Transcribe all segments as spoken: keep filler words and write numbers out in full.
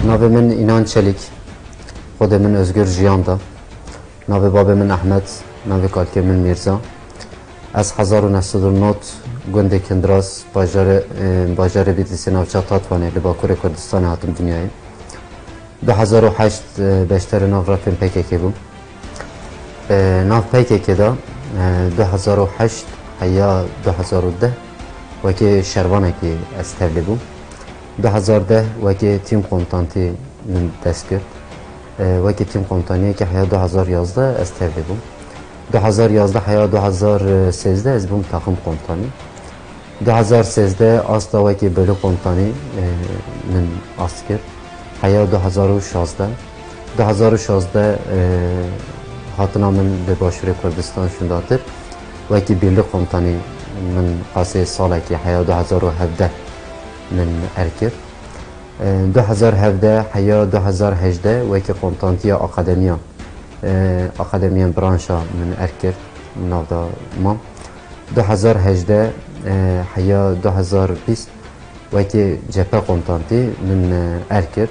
Navê min Înan Çelîk, xwedê min Özgür Jiyan da. Navê babê min Ehmed, navê kalkê min Mîrza. Ez hezar û neh sed û nod gundê Kindiras, bajarê, e, bajarê Bîtlîsê navçeya Tatvanê li Bakurê Kurdistanê hatim dinyayê. Du hezar û heşt, e, beşdarê nav refên P K K bûm. E, nav P K K de, e, du hezar û heşt heya du hezar û deh wekî şervanekî ez tevlî bûm. Du hezar deh wekî tîm komutantî min dest girt. E, wekî tîm komutaniyekî heya du hezar yazdeh ez tevlî bûm. Du hezar yazdeh heya du hezar sêzdeh ez bûm taxim komutanî. Du hezar sêzdeh asta wekî bölük komutanî, e, min ast kir. Heya du hezar û şazdeh. Du hezar û şazdeh, e, hatina min li Başûrê Kurdistan şûndatir. Wekî birlik komutanî min qasê salekî heya du hezar û hevdeh min erk kir. E, du hezar hevdeh heya du hezar hejdeh wekî komutantiya akademiya, e, akademiya branşa min erk kir, navda mam. Du hezar hejdeh, e, heya du hezar bîst wekî cephe komutantî min, e, erk kir.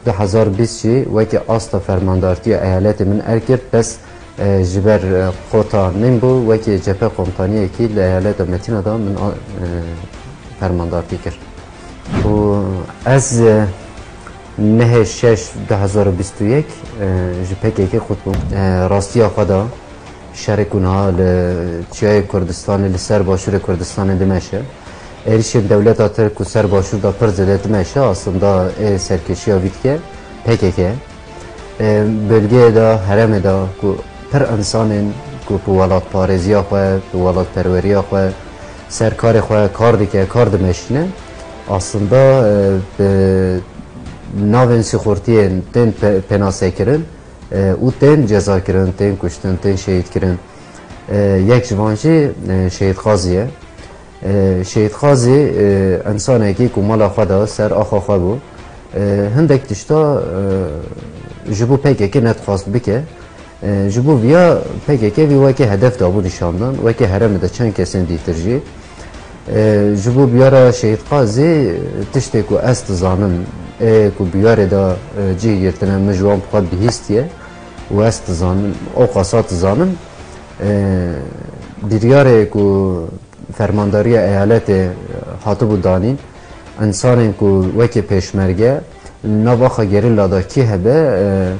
Du hezar bîst jî wekî asta fermandartiya eyaletê min erk kir, bes, e, ji ber, e, kota min bû, wekî cephe komutaniyekî li eyaleta Metîna de min a, e, fermandartî kir. Û ez, e, nehê şeş du hezar û bîst û yek, e, ji P K K qut bûm. E, rastiya xwe de şerê ku niha li Çiyayê Kurdistanê, li ser Başûrê Kurdistanê dimeşe. Êrişên dewleta Tirk ku ser Başûr de pir zêde dimeşe, aslında ê serkêşiya vî dike P K K. E, bölgeyê de, herêmê de ku pir insanên ku bi welatparêziya xwe, bi welatperweriya xwe, ser karê xwe kar dike, kar dimeşîne, aslında, e, bi navên sîxurtiyên tên pe-, pênasekirin, e, û tên cezakirin, tên kuştin, tên şehîdkirin. E, yek ji van jî, e, Şehîd Qazî ye. E, Şehîd Qazî, e, însanekî ku mala xwe da ser axa xwe bû. E, hindek tişta, e, ji bo P K K nedixwast bike. E, ji bo viya P K K vî wekî hedef dabû nîşandan, wekî herêmê de çend kesên dîtir jî. E, ji bo biyara Şehîd Qazî, tiştê ku ez dizanim, ê ku biyarê de, e, cih girtine, min ji wan bi xwe bihîstiye û ez dizanim, o qasa dizanim, e, biryarê ku fermandariya eyaletê hatibû danîn, însanên ku wekî pêşmerge li nav axa gerîla de kî hebe, e,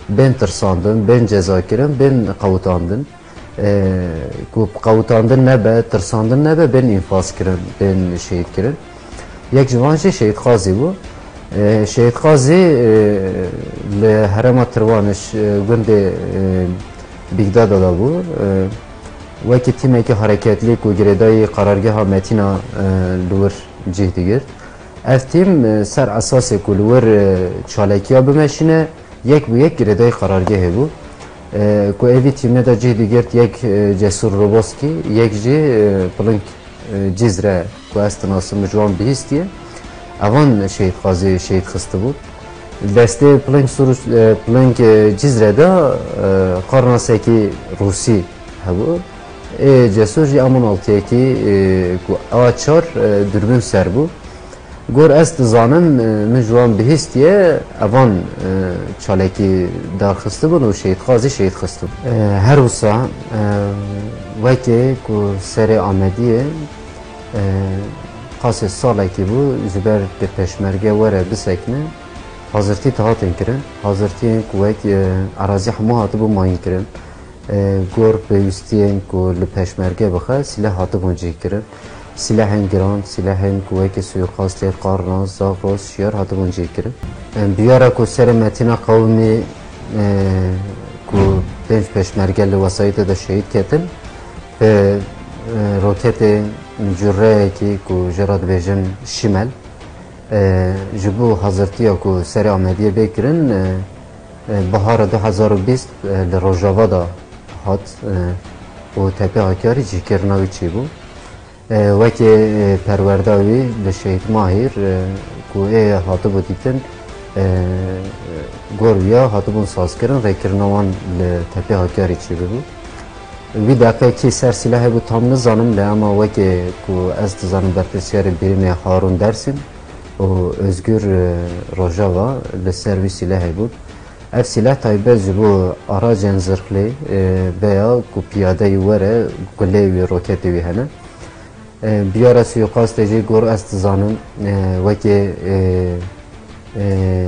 bên tirsandin, bên cezakirin, bên qewitandin. E, ku qewitandin nebe, tirsandin nebe, bên înfazkirin, bên şehîdkirin. Yek ji van jî Şehîd Qazî bû. E, Şehîd Qazî, e, li herêma Tirwanij, e, gundê, e, Bîgdada de bû. E, wekî tîmekî hareketlî ku girêdayî qarargeha Metîna, e, li wir cih digirt. Ev tîm, e, ser esasê ku li wir, e, çalekiya bimeşîne, yek bi yek girêdayî qarargehê bû. E, ku êvî tîmê de cih digirt yek, e, Cesur Roboskî, yek jî, e, Piling, e, Cizre ku ez dinasim ji wan bihîstiye. Evan Şehîd Qazî şehîd xistibû. Destê Piling Sur, e, Piling, e, Cizre de, e, qarnasekî Rûsî hebû. Ê Cesur jî M on altiyekî, e, ku A çar, e, dûrbîn ser bû. Gor ez dizanim, e, min ji wan bihîstiye, evan, e, çalekî darxistibûn û Şehîd Qazî şehîd xistibû. E, her wisa, e, wekê ku serê Amediyê, e, qasê salekî bû, ji ber di pêşmerge were bisekine, hazirtî dihatin kirin. Hazirtiyên ku wek, e, erazî hemû hatibû mayîn kirin. E, gor pêwîstiyên ku li pêşmerge bixe, sîleh hatibûn cih kirin. Sîlehên giran, sîlehên ku wekî suîqastê, qarna, zagros, şiyar hatibûn cih kirin. E, biyara ku serê Metîna Qewimî, e, ku pênc pêşmerge li wesayîtê de şehîd ketin, bi, e, roketê cureyekî ku jê re dibêjin Şimel, e, ji bo hazirtiya ku serê Amediyê bê kirin, e, e, bihara du hezar û bîst, e, li Rojava de hat, e, û tepê Hakkari cihkirina wî çêbû. E, wekî, e, perwerda wî li Şehîd Mahîr, e, ku ê hatibû dîtin, e, gor wiya hatibûn sazkirin, rêkirina wan li tepê Hakkari çêbû. Wî deqe kî ser sîlehê bû tam nizanim, lê ema wekî ku ez dizanim berpirsiyarê birînê Harûn Dersîm, û Özgür, e, Rojava li ser wî sîlehê bû. Ev sîleh taybet ji bo aracên zirxlî, e, veya ku piyadeyî were gulê wî, roketê wî hene. E, biyara suîqastê jî gor ez dizanim, e, wekî, e, e,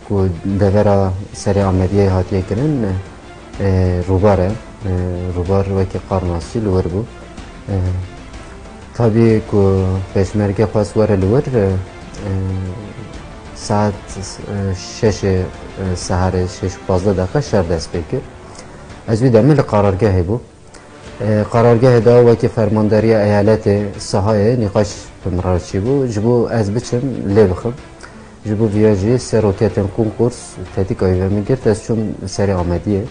ku devera serê Amediyê hatiye kirin, e, rûbar e. E, rûbar wekî qarnasî li wir bû. E, tabî ku pêşmerge xwest were li wir, e, e, saet, e, şeşê, e, seharê, şeş û pazdeh deqe şer dest pê kir. Ez wî demê li qarargehê bûm. E, qarargehê de wekî fermandariya eyaletê sahayê nîqaş bi min re çîbû. Ji bo ez biçim lê bixim. Ji bo viya jî sê roketên Kunkurs tetika wî ve min girt, ez çûm serê Amediyê.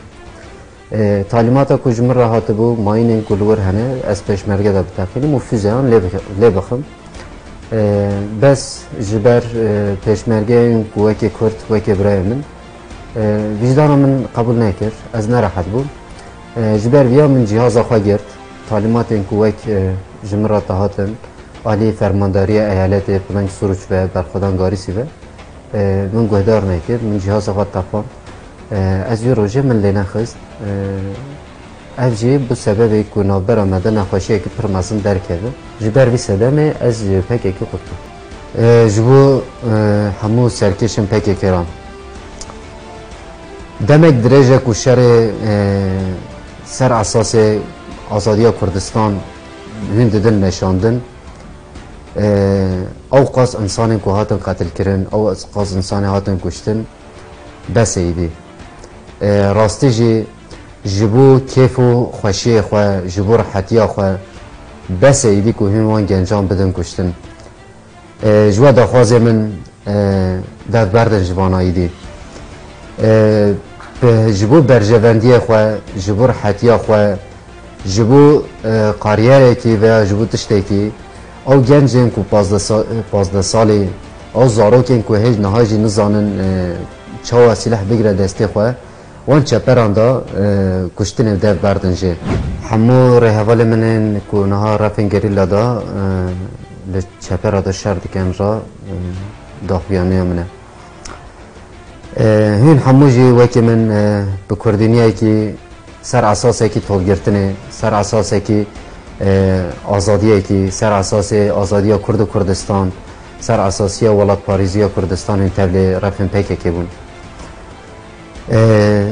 E, talîmata ku ji min re hatibû, mayînên ku li wir hene, ez pêşmerge de biteqînim û füzeyan lê bix-, lê bixim. E, bes ji ber, e, pêşmergeyên ku wekî Kurd, wekî birayê min, e, vîcdana min qebûl nekir, ez nerehet bûm. E, ji ber viya min cîhaza xwe girt, talîmatên ku wek, e, ji min re dihatin, alî fermandariya eyaletê Puleng Suruç ve, Berxwedan Garîsî ve, e, min guhdar nekir, min cîhaza xwe tepand. E, ez wî rojê min lê nexist. E, ev jî bû sebebê ku navbera me de nexweşiyekî pir mezin derkeve. Ji ber vî sedemê ez ji P K K qut bûm. E, ji bo, e, hemû serkêşên P K K re. Demek dirêj e ku şerê, e, ser esasê azadiya Kurdistan hûn didin meşandin. E, ew qas insanên ku hatin qetilkirin, ew qas insanê hatin kuştin, bes e êdî. E, rastî jî ji bo kêf û xweşiyê xwe, ji bo rihetiya xwe, bes e êdî ku hûn wan gencan bidin kuştin. E, ji we daxwazê min, e, dev berdin ji vana êdî. E, bi, ji bo berjevendiyê xwe, ji bo rihetiya xwe, ji bo, e, karyerekî veya ji bo tiştekî, ew gencên ku pazdeh sa-, pazdeh salî, ew zarokên ku hêj niha jî nizanin, e, çawa sîleh bigire destê xwe, wan çeperan de, e, kuştinê dev berdin jê. Hemû rêhevalê min ên ku niha refên gerîla de, e, li çepera de şer dikin re, e, daxuyaniya min e. E, hûn hemû jî wekî min, e, bi kurdîniyekî ser esasekî tolgirtinê, ser esasekî, e, azadiyekî, ser esasê azadiya Kurd û Kurdistan, ser esasiya welatparêziya Kurdistan hûn tevlê refên P K K bûn. E,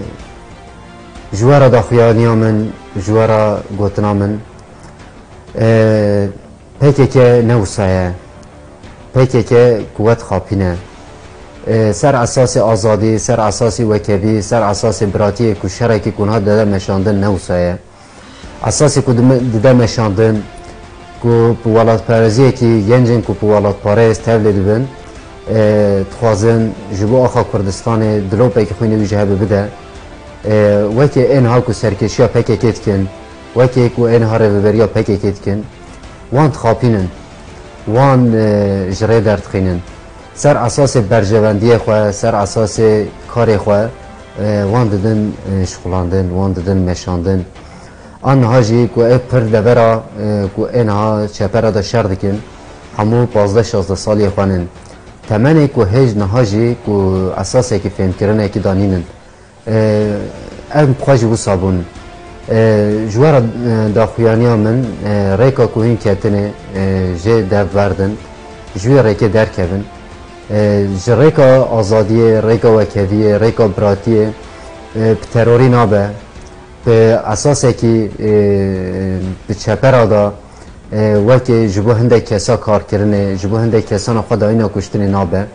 ji we re daxuyaniya min, ji we re gotina min, e, P K K ne wisa ye. P K K ku we dixapîne. E, ser esasê azadî, ser esasê wekevî, ser esasê biratiyê ku şerekî ku niha dide meşandin ne wisa ye. Esasê ku dime-, dide meşandin, ku bi welatparêziyekî gencên ku bi welatparêz tevlê dibin, e, dixwazin ji bo axa Kurdistanê dilopekî xwînê wî ji hev bide. E, wekî ên ha ku serkêşiya P K K dikin, wekî ku ên ha rêveberiya P K K dikin, wan dixapînin, wan, e, ji rê derdixînin. Ser esasê berjewendiyê xwe, ser esasê karê xwe, e, wan didin, e, şixulandin, wan didin meşandin. A niha jî ku ev pir devera, e, ku ê niha çepera de şer dikin, hemû pazdeh şazdeh saliyê xwe nin. Temenê ku hêj niha jî ku esasekî fêmkirinekî de nînin. E, ev bi xwe jî wisa bûn. E, ji we re, e, daxuyaniya min, e, rêka ku hûn ketinê, e, jê dev berdin, ji wê rêkê derkevin. E, ji rêka azadiyê, rêka wekeviyê, rêka biratiyê, e, bi terorî nabe. Bi esasekî, e, bi çepera de, e, wekî ji bo hindek kesa karkirinê, ji bo hindek kesana xwe dayîna kuştinê nabe.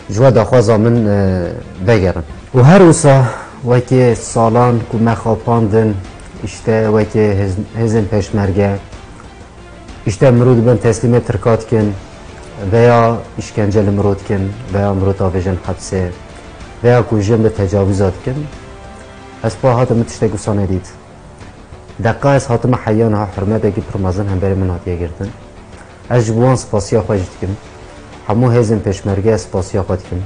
Ji we daxwaza min, e, vegerin. Û her wisa wekî salan ku me xapandin, îşte wekî hêz-, hêzên pêşmerge, îşte mirov dibin teslîmê Tirka dikin, veya îşkence li mirov dikin, veya mirov davêjin hepsê, veya ku jin bi tecawîza dikin. Ez pa hatim min tiştek wisa nedît. Deqa ez hatime heya niha hurmetekî pir mezin hemberî min hatiye girtin. Ez ji bo wan spasiya xwe jî dikim. Hemû hêzên pêşmerge ez spasiya xwe dikim.